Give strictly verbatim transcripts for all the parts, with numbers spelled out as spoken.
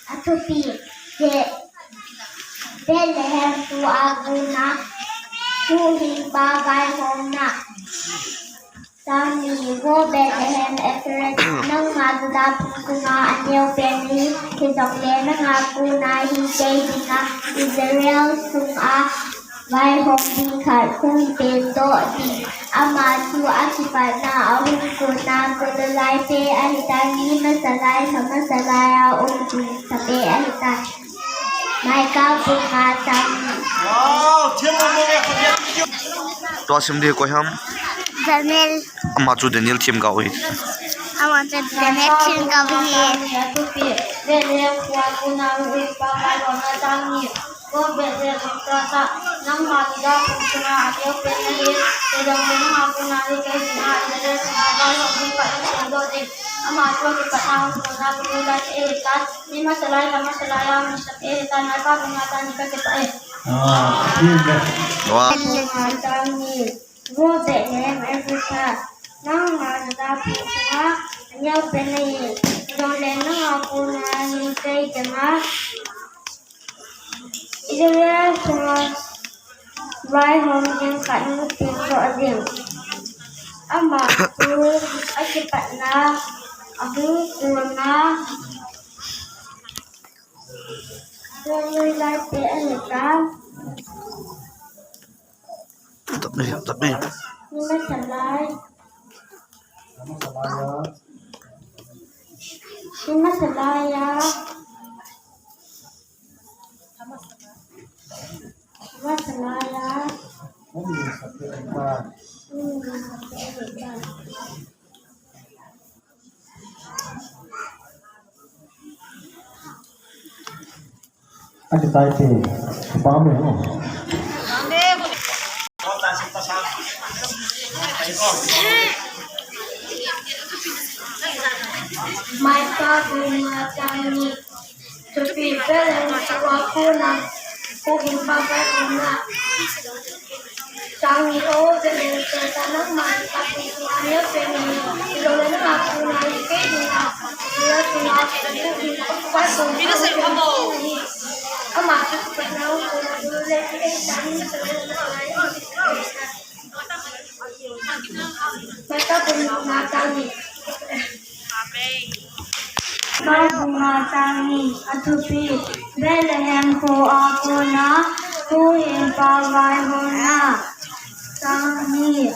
Athupi, Be-, Bethlehem khua kona, huhhingpa vaihomna. Chang ni, Vo Bethlehem Ephrathah, nangma Juda phung sunga aneopen nahi, hijongle nanga kona hi kei dinga Israel sunga vaihom ding khat hung pengdoh ding. Ama chu akipatna ahung kona golui lai pet ahitan, ni masa lai, lha masa lai a um ding sa pet ahitan. Micah bung nga chang ni. Wow, thiam mo mo ya. Tua sim ding koi ham? Daniel. Ama chu Daniel themgao ahi. Ama chu Daniel themgao ahi. Bethlehem khua kona huhhingpa vaihomna. Chang ni, Vo Bethlehem Ephrathah, nangma Juda phung sunga aneopen nahi, hijongle nanga kona hi kei dinga Israel sunga vaihom ding khat hung pengdoh ding. Ama chu akipatna ahung kona golui lai pet ahitan, ni masa lai, lha masa lai a um ding sa pet ahitan. Micah bung nga chang ni, kakipah e. Ah, amen. Wow. Bung nga chang ni, Vo Bethlehem Ephrathah, nangma Juda phung sunga aneopen nahi, hijongle nanga kona hi kei dinga Israel sunga vaihom ding khat hung pengdoh ding. Ama chu akipatna ahung kona golui lai pet ahitan. Tap ni, tap ni. Ni masa lai. Ni masa lai a. Ni masa lai a. Ati tai te, pa me ho. Micah bung nga chang ni. Thupi, Bethlehem khua kona, huhhingpa vaihomna. Chang ni, Vo Bethlehem Ephrathah, nangma Juda phung sunga aneopen nahi, hijongle nanga kona hi kei dinga Israel sunga vaihom ding khat hung pengdoh ding. Ama chu akipatna ahung kona golui lai pet ahitan, ni masa lai, lha masa lai a um ding sa pet ahitan. Micah bung nga chang ni. Micah bung nga chang ni, athupi, Bethlehem khua kona, huhhingpa vaihomna. Chang ni,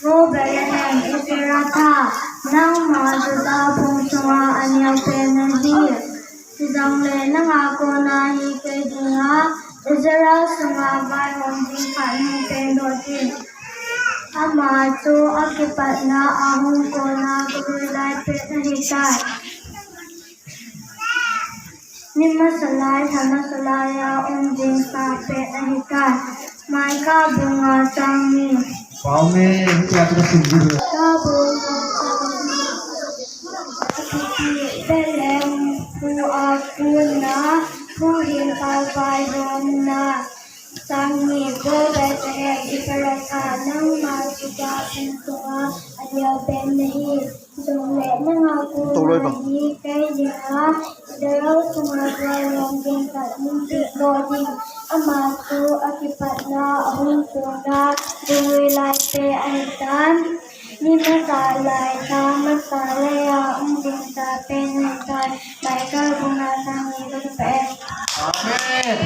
Vo Bethlehem Ephrathah, nangma Juda phung sunga aneopen nahi, hijongle nanga kona hi kei dinga Israel sunga vaihom ding khat hung pengdoh ding. Ama chu akipatna ahung kona golui lai pet ahitan, ni masa lai, lha masa lai a um ding sa pet ahitan. Micah bung nga chang ni. Pau me, hitia chu ka sim ding. Micah bung nga chang ni. Bethlehem khua kona, huhhingpa vaihomna. Chang ni, Vo Bethlehem Ephrathah, nangma Juda phung sunga aneopen nahi, hijongle nanga kona hi kei dinga Israel sunga vaihom ding khat hung pengdoh ding. Ama chu akipatna ahung kona golui lai pet ahitan, ni masa lai, lha masa lai a um ding sa pet ahitan. Micah bung nga chang ni, kakipah e. Amen.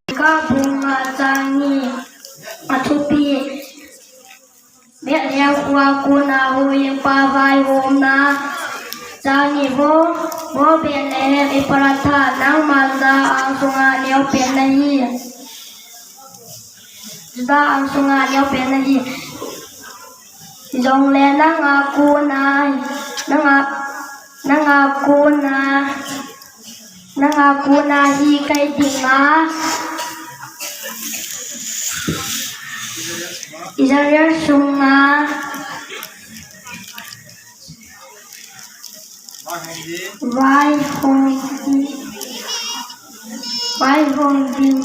Micah bung nga chang ni, athupi, Bethlehem khua kona, huhhingpa vaihomna. Chang ni, Vo, Vo Bethlehem Ephrathah, nangma Juda ang sunga aneopen nahi. Juda ang sunga aneopen nahi. Hijongle nanga kona, nanga, nanga kona, nanga kona hi kei dinga Israel sunga vaihom ding, vaihom ding.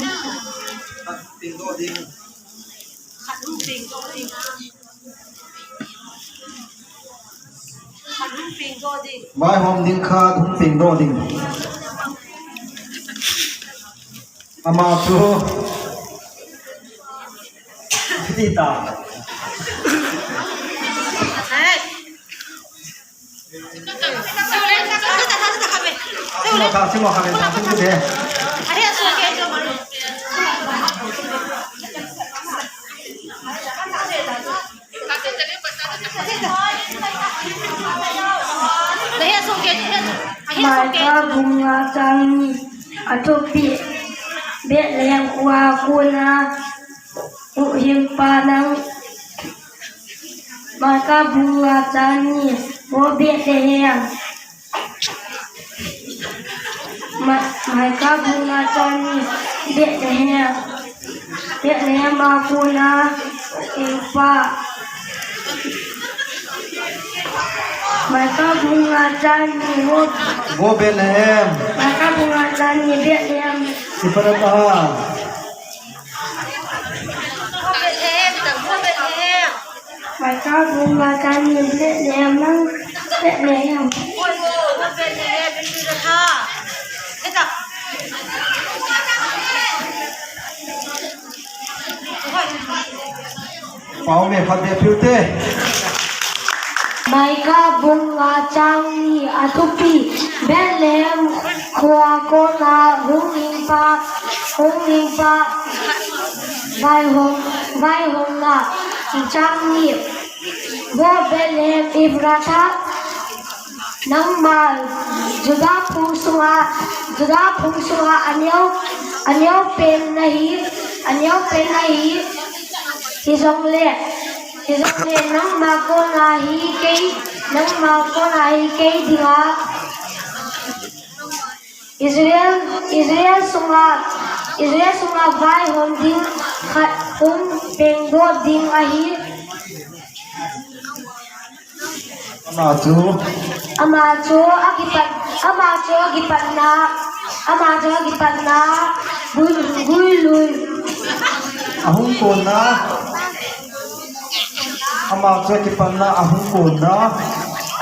Vaihom ding khat hung pengdoh ding. Ama chu. Ti ta. Simo ka, simo ka, simo ka. Micah bung nga chang ni, athupi, Bethlehem khua kona huhhingpa nang. Micah bung nga chang ni, Vo Bethlehem. Ma-, Micah bung nga chang ni, Bethlehem. Bethlehem a kona huhhingpa. Micah bung nga chang ni, Vo. Vo Bethlehem. Micah bung nga chang ni, Bethlehem. Ipanat a. Micah bung nga chang ni, Bethlehem nang, Bethlehem. Pau me phat be piu te. Micah bung nga chang ni, athupi, Bethlehem khua kona huhhingpa, huhhingpa vaihom, vaihomna. Chang ni, Vo Bethlehem Ephrathah, nangma Judah phung sunga, Judah phung sunga aneo, aneo pen nahi, aneo pen nahi, hijongle, hijongle nangma kona hi kei, nangma kona hi kei dinga Israel, Israel sunga, Israel sunga vaihom ding khat hung pengdoh ding ahi. Ama chu. Ama chu akipat, ama chu akipatna, ama chu akipatna, gui, guilui. Ahung konna. Ama chu akipatna ahung konna.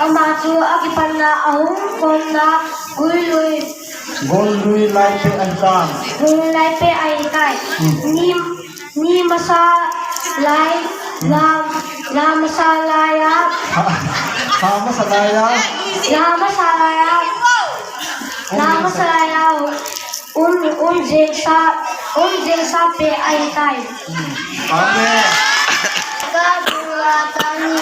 Ama chu akipatna ahung konna, guilui. Gollui lai pe ahitan. Gollui lai pe ahitai. Hmm. Ni, ni masa lai, hmm, la, la masa laiya. Ha, ha masa laiya. La masa laiya. La masa laiya. Um, um jengsa, um jengsa pe ahitai. Amen. Ka dua tani,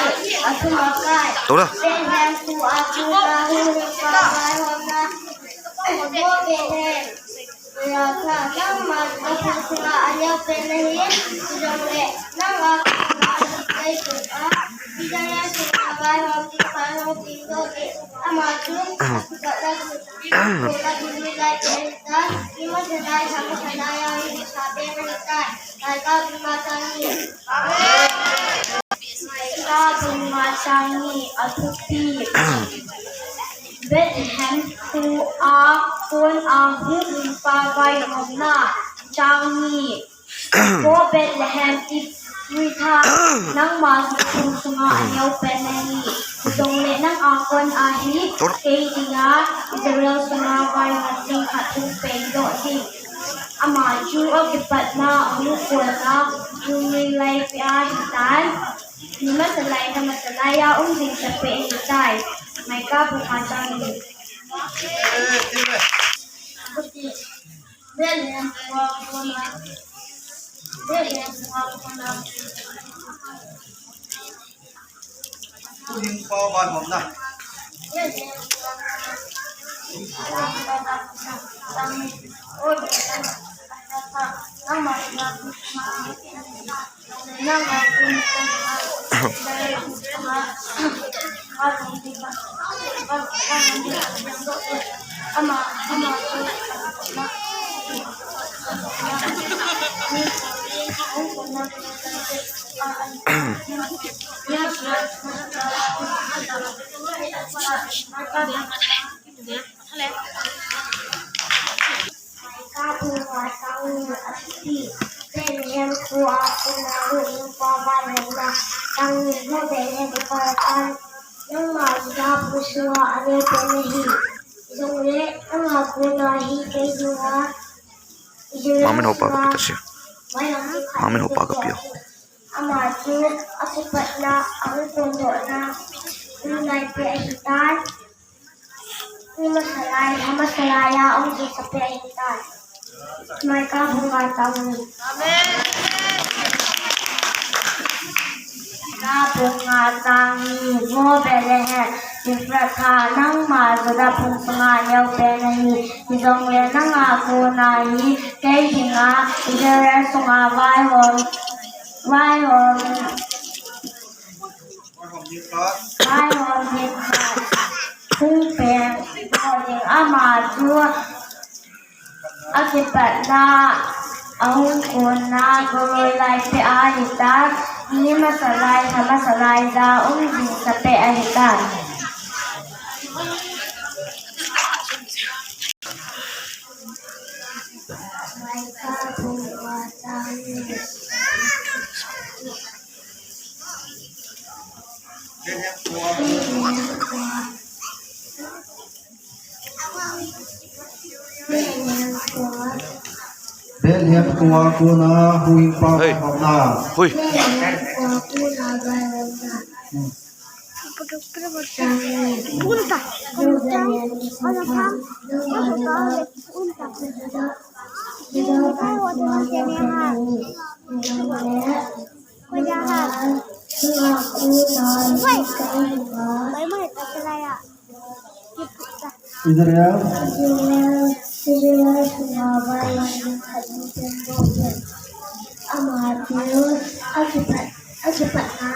atuma kai. Tora. Bethlehem khua kona huhhingpa vaihomna. Vo Bethlehem Ephrathah, nangma Judah phung sunga aneo pen nahi, hijongle nangma kona hi kei dinga Israel sunga vaihom ding khat hung pengdoh ding. Ama chu akipatna Micah bung nga chang ni, athupi, Bethlehem khua kona huhhingpa vaihomna. Chang ni, Vo Bethlehem Ephrathah, nangma Judah phung sunga aneo pen nahi, hijongle nanga kona hi kei dinga Israel sunga vaihom ding khat hung pengdoh ding. Ama chu akipatna ahung konna, guilui lai pe ahitan. Ni masa lai, la masa laiya um jengsa pe ahitai. Micah bung nga chang ni. Huhhingpa vaihomna. Micah bung nga chang ni, athupi, Bethlehem khua kona huhhingpa vaihomna. Chang ni, Vo Bethlehem Ephrathah, nangma Judah phung sunga aneo pen nahi, hijongle nanga kona hi kei dinga Mamin hopa kapi tasi. Mamin hopa kapi o. Ama chu akipatna, ahung kondohna, um naipe ahitan. Ni masalai, ha masalai a um jing sape ahitan. Micah bung nga chang ni. Amen. Micah bung nga chang ni, Vo Bethlehem Ephrathah, nangma Judah phung sunga neopen nahi, hijongle nanga kona hi kei dinga Israel sunga vaihom, vaihom, vaihom ding khat hung pengdoh ding. Ama chu akipatna, ahung konna goloi laipe ahitan, ni masalai, ha masalai a um jing sape ahitan. Bethlehem khua kona huhhingpa Hei. Hopna. Hui. Hmm. Israel. Israel, Israel sunga vaihom ding khat hung pengdoh ding. Ama chu akipat, akipatna.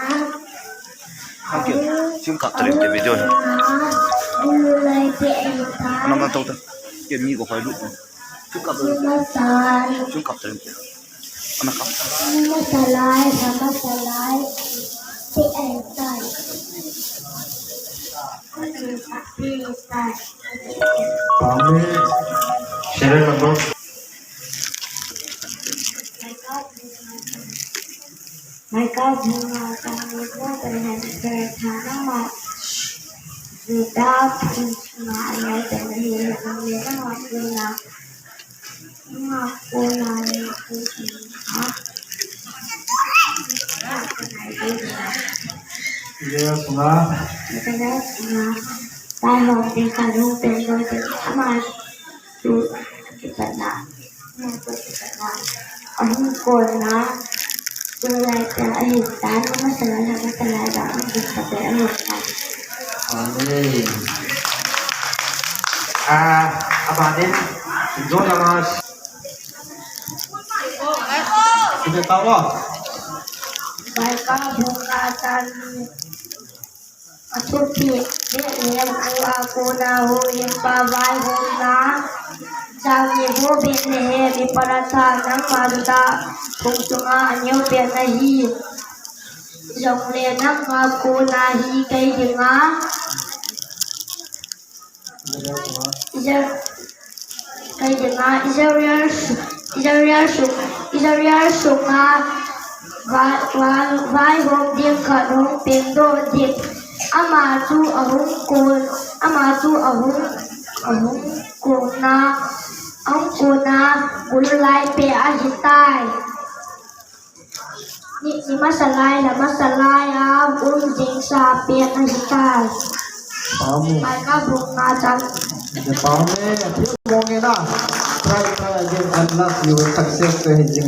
Hake, sim kap tadi ke video. Gulai pe enta. Nama tahu tak? Ke mi ko khoi lut. Sim kap tadi. Sim kap tadi. Ana kap. Masalai, ha masalai pe enta. Amen. Serial number. Micah bung nga chang ni, Vo Bethlehem Ephrathah, nangma Judah phung sunga neopen nahi, hijongle nanga kona, nanga kona hi kei dinga Israel sunga, Israel sunga vaihom ding khat hung pengdoh ding. Ama chu akipatna, ama chu akipatna, ahung konna goloi laipe ahitan, ni masalai, ha masalai a um jing sape ahitan. Amen. Ah, aban in, John Lamas. Sige, tawa. Micah bung nga chang ni. Athupi, Bethlehem khua kona huhhingpa vaihomna. Chang ni, Vo Bethlehem Ephrathah, nangma Judah phung sunga neopen nahi, hijongle nanga kona hi kei dinga Israel, kei dinga Israel su-, Israel su-, Israel sunga vai, vai, vaihom ding khat hung pengdoh ding. Ama chu ahung kon, ama chu ahung, ahung konna, ahung konna goloi laipe ahitai. Ni, ni masalai, ha masalai a um jing sape ahitai. Amen. Micah bung nga chang. Amen. Feel mo nge na. Try, try again and last you will success to his